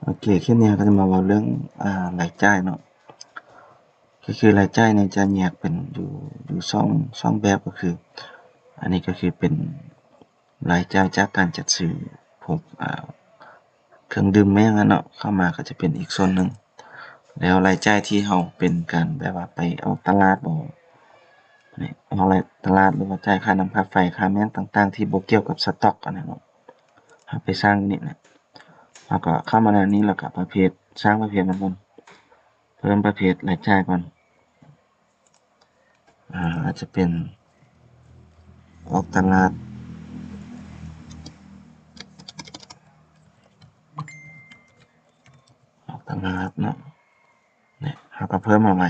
ໂອເຄ ຄລິບນີ້ເຮົາກໍຈະມາເວົ້າເລື່ອງ ອາ ລາຍຈ່າຍເນາະ. ກໍຄືລາຍຈ່າຍນີ້ຈະແຍກເປັນຢູ່ ຢູ່ສອງ ສອງແບບ ກໍຄື ອັນນີ້ກໍຄືເປັນລາຍຈ່າຍຈາກການຈັດຊື້ພວກ ອາ ເຄື່ອງດື່ມແມ່ນຫຍັງເນາະ ເຂົ້າມາກໍຈະເປັນອີກສ່ວນໜຶ່ງ. ແລ້ວລາຍຈ່າຍທີ່ເຮົາເປັນການແບບວ່າໄປອອກຕະຫຼາດບໍ ອອກຕະຫຼາດ ຫຼືວ່າຈ່າຍຄ່ານ້ຳຄ່າໄຟ ຄ່າແມ່ນຫຍັງຕ່າງໆ ທີ່ບໍ່ກ່ຽວກັບສະຕັອກ ອັນນັ້ນເນາະ ເຮົາໄປສ້າງຢູ່ນີ້ນະ. ເຮົາກໍເຂົ້າມາໜ້ານີ້ ແລ້ວກໍປະເພດ ສ້າງປະເພດມັນກ່ອນ ເພີ່ມປະເພດລາຍຈ່າຍກ່ອນ. ອາ ອາດຈະເປັນອອກຕະຫຼາດ ອອກຕະຫຼາດເນາະ. ນີ້ ເຮົາກໍເພີ່ມເອົາໄວ້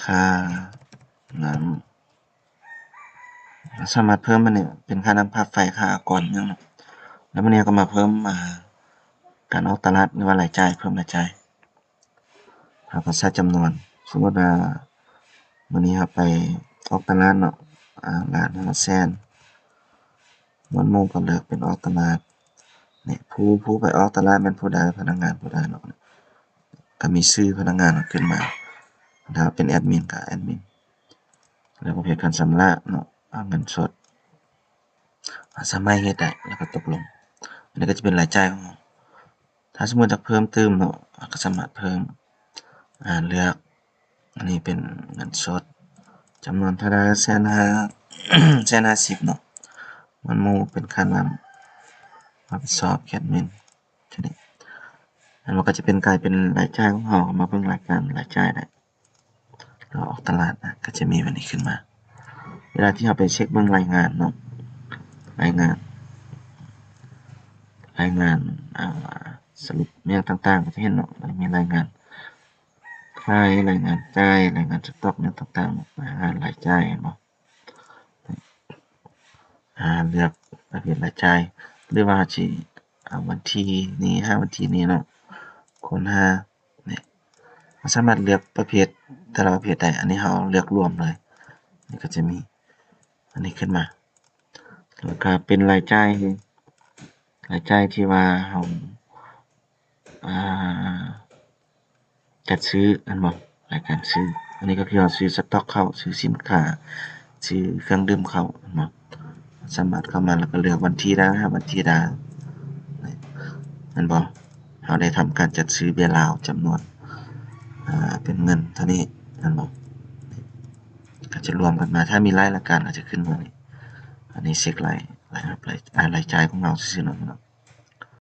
ຄ່ານ້ຳ ເຮົາສາມາດເພີ່ມອັນນີ້ເປັນຄ່ານ້ຳຄ່າໄຟ ຄ່າອາກອນຫຍັງເນາະ. ແລ້ວບາດນີ້ເຮົາກໍມາເພີ່ມ ອາ ການອອກຕະຫຼາດ ຫຼືວ່າລາຍຈ່າຍ ເພີ່ມລາຍຈ່າຍ. ເຮົາກໍໃສ່ຈຳນວນ ສົມມຸດວ່າມື້ນີ້ເຮົາໄປອອກຕະຫຼາດເນາະ ອາ ລ້ານຫ້າແສນ ໝວດໝູ່ກໍເລືອກເປັນອອກຕະຫຼາດ. ນີ້ ຜູ້ ຜູ້ໄປອອກຕະຫຼາດແມ່ນຜູ້ໃດ ພະນັກງານຜູ້ໃດເນາະ. ກໍມີຊື່ພະນັກງານຂຶ້ນມາ ຖ້າເປັນແອດມິນກໍແອດມິນ. ແລ້ວປະເພດການຊຳລະເນາະ ເອົາເງິນສົດ ເຮົາສາມາດເຮັດໄດ້ ແລ້ວກໍຕົກລົງ. ອັນນີ້ກໍຈະເປັນລາຍຈ່າຍຂອງເຮົາ. ຖ້າສົມມຸດຢາກເພີ່ມຕື່ມເນາະ ເຮົາກໍສາມາດເພີ່ມ ອາ ເລືອກ ອັນນີ້ເປັນເງິນສົດ ຈຳນວນເທົ່າໃດ ແສນຫ້າ ແສນຫ້າສິບເນາະ. ໝວດໝູ່ເປັນຄ່ານ້ຳ ຮັບຜິດຊອບແຄດມິນ ເທົ່ານີ້. ອັນນີ້ກໍຈະເປັນ ກາຍເປັນລາຍຈ່າຍຂອງເຮົາ. ມາເບິ່ງລາຍການລາຍຈ່າຍໄດ້ ເຮົາອອກຕະຫຼາດນະ ກໍຈະມີແບບນີ້ຂຶ້ນມາ. ເວລາທີ່ເຮົາໄປເຊັກເບິ່ງລາຍງານເນາະ ລາຍງານ ລາຍງານ ອາ ສະຫຼຸບແມ່ນຫຍັງຕ່າງໆ ກໍຈະເຫັນເນາະ ມີລາຍງານຂາຍ ລາຍງານຈ່າຍ ລາຍງານສະຕັອກ ແມ່ນຫຍັງຕ່າງໆ ລາຍງານລາຍຈ່າຍ ເຫັນບໍ່? ອາ ເລືອກປະເພດລາຍຈ່າຍ ຫຼືວ່າເຮົາຊິເອົາວັນທີນີ້ຫາວັນທີນີ້ເນາະ ຄູນຫ້າ ນີ້ ເຮົາສາມາດເລືອກປະເພດ ແຕ່ລະປະເພດໄດ້. ອັນນີ້ເຮົາເລືອກລວມເລີຍ ນີ້ກໍຈະມີອັນນີ້ຂຶ້ນມາ ແລ້ວກໍເປັນລາຍຈ່າຍ ລາຍຈ່າຍທີ່ວ່າເຮົາ ອາ ຈັດຊື້ ແມ່ນບໍ່? ລາຍການຊື້ ອັນນີ້ກໍຄືເຮົາຊື້ສະຕັອກເຂົ້າ ຊື້ສິນຄ້າ ຊື້ເຄື່ອງດື່ມເຂົ້າ ແມ່ນບໍ່? ສາມາດເຂົ້າມາ ແລ້ວກໍເລືອກວັນທີໃດຫາວັນທີໃດ ແມ່ນບໍ່? ເຮົາໄດ້ທຳການຈັດຊື້ເບຍລາວຈຳນວນ ອາ ເປັນເງິນເທົ່ານີ້ ແມ່ນບໍ່? ກໍຈະລວມກັນມາ ຖ້າມີຫຼາຍລາຍການກໍຈະຂຶ້ນມານີ້. ອັນນີ້ເຊັກລາຍ ລາຍຮັບ ລາຍ ອາ ລາຍຈ່າຍຂອງເຮົາຊື່ໆ ເນາະ.